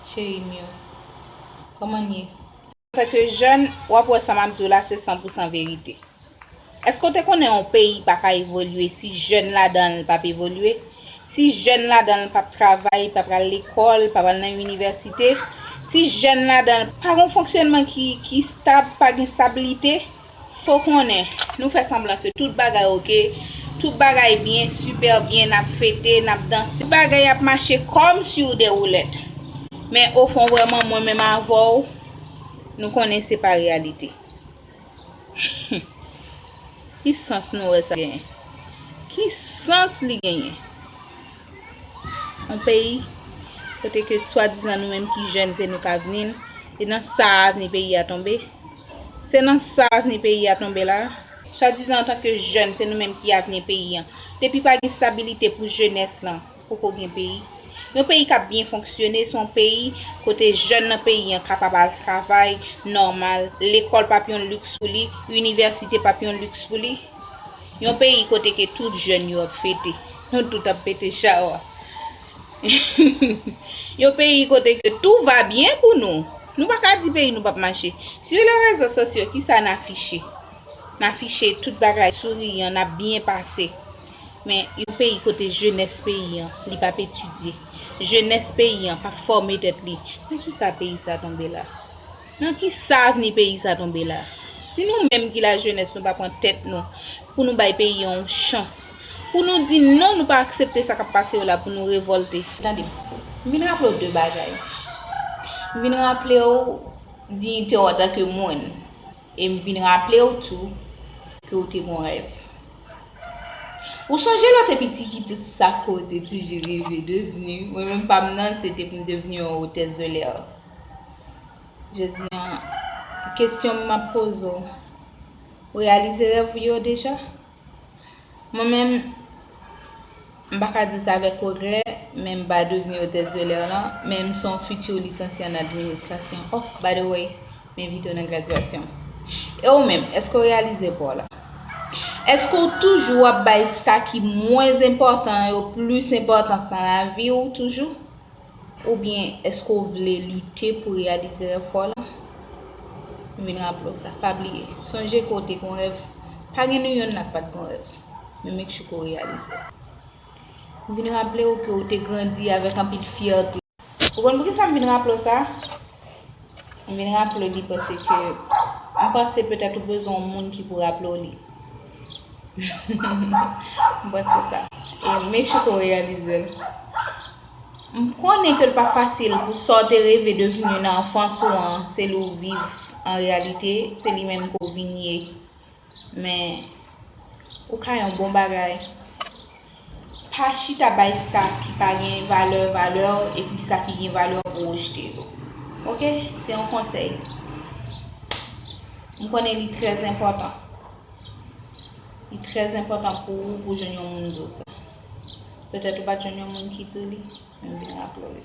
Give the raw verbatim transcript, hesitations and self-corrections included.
Cheri m yo, kòman n ye? Antanke jèn, w ap wè sa m ap di w la se san pou san verite. Èske w te konnen yon peyi pa ka evolye si jèn ladan l p ap evolye? Si jèn ladan l p ap travay, pa pral lekòl, pa pral nan inivèsite? Si jèn ladan l pa gen fonksyònman ki, ki stab, pa gen stabilite? Fò w konnen, nou fè sanblan ke tout bagay oke, tout bagay byen, sipè byen, n ap fete, n ap danse, tout bagay ap mache kòmsi w de woulèt. Men ofon vrèman, mwen menm avè w, nou konnen se pa reyalite. Ki sans nou wè sa genyen? Ki sans li genyen? Yon peyi kote ke swadizan nou menm ki jèn se nou k avni l, e nan sa avni peyi a tonbe. Se nan sa avni peyi a tonbe la. Swadizan antanke jèn se nou menm ki avni peyi an. Depi pa gen stabilite pou jenès lan, poko gen peyi. Yon peyi k ap byen fonksyone se yon peyi kote jèn nan peyi an kapab al travay nòmal, lekòl p ap yon liks pou li, inivèsite p ap yon liks pou li. Yon peyi kote ke tout jèn yo ap fete, nou tout ap pete chawa. Yon peyi kote ke tout va byen pou nou. Nou pa ka di peyi nou p ap mache. Sou le rezo sosyo, kisa n afiche? N afiche tout bagay souriyan, n ap byen pase. Men yon peyi kote jenès peyi an, li p ap etidye. Jenès peyi an p ap fòme tèt li. Nan ki ka peyi sa tonbe la? Nan ki sa avni peyi sa tonbe la? Si nou menm ki lajenès nou pa pran tèt nou pou nou bay peyi an yon chans, pou nou di non, nou pa aksepte sa k ap pase yo la, pou nou revòlte. Tande, m vin raple w de bagay. M vin raple w diyite w antanke moun. E m vin raple w tou ke w te gon rèv. Ou sonje lè w te piti ki tout sa ke w te toujou reve devni? Mwen menm pa m nan, se te pou m devni yon hôtesse de l'air. Jodi a, kesyon m ap poze w, ou reyalize rèv ou yo deja? Mwen menm, m pa ka di w sa avèk regrè, men m pa devni hôtesse de l'air lan, men m se yon futur lisansye an administrasyon. Oh, by the way, m envite w nan gradyasyon m. E ou menm, èske w reyalize pa w la? Èske w toujou ap bay sa ki mwens enpòtan yo plis enpòtans nan lavi w toujou? Oubyen èske w vle lite pou reyalize rèv pa w la? M vin raple w sa. Pa bliye, sonje ke w te gon rèv. Pa gen nou yonn la k pa t gon rèv. Men make sure ke w reyalize l. M vin raple w ke w te grandi avèk anpil fyète. Ou konn poukisa m vin raple w sa? M vin raple w li paske m panse petèt ou bezwen yon moun ki pou raple w li. M panse sa. E make sure ke w reyalize l. M konnen ke l pa fasil pou sa w te reve devni nan anfans ou an, se li w viv an reyalite, se li menm ke w vin ye. Men, ou ka yon bon bagay. Pa chita bay sa ki pa gen valè, valè, epi sa ki gen valè, ou rejte yo. Oke? Se yon konsèy. M konnen li trè enpòtan. Li trè enpòtan pou ou, pou jwenn yon moun di w sa. Petèt ou pa t jwenn yon moun ki di w li, men m vin raple w li.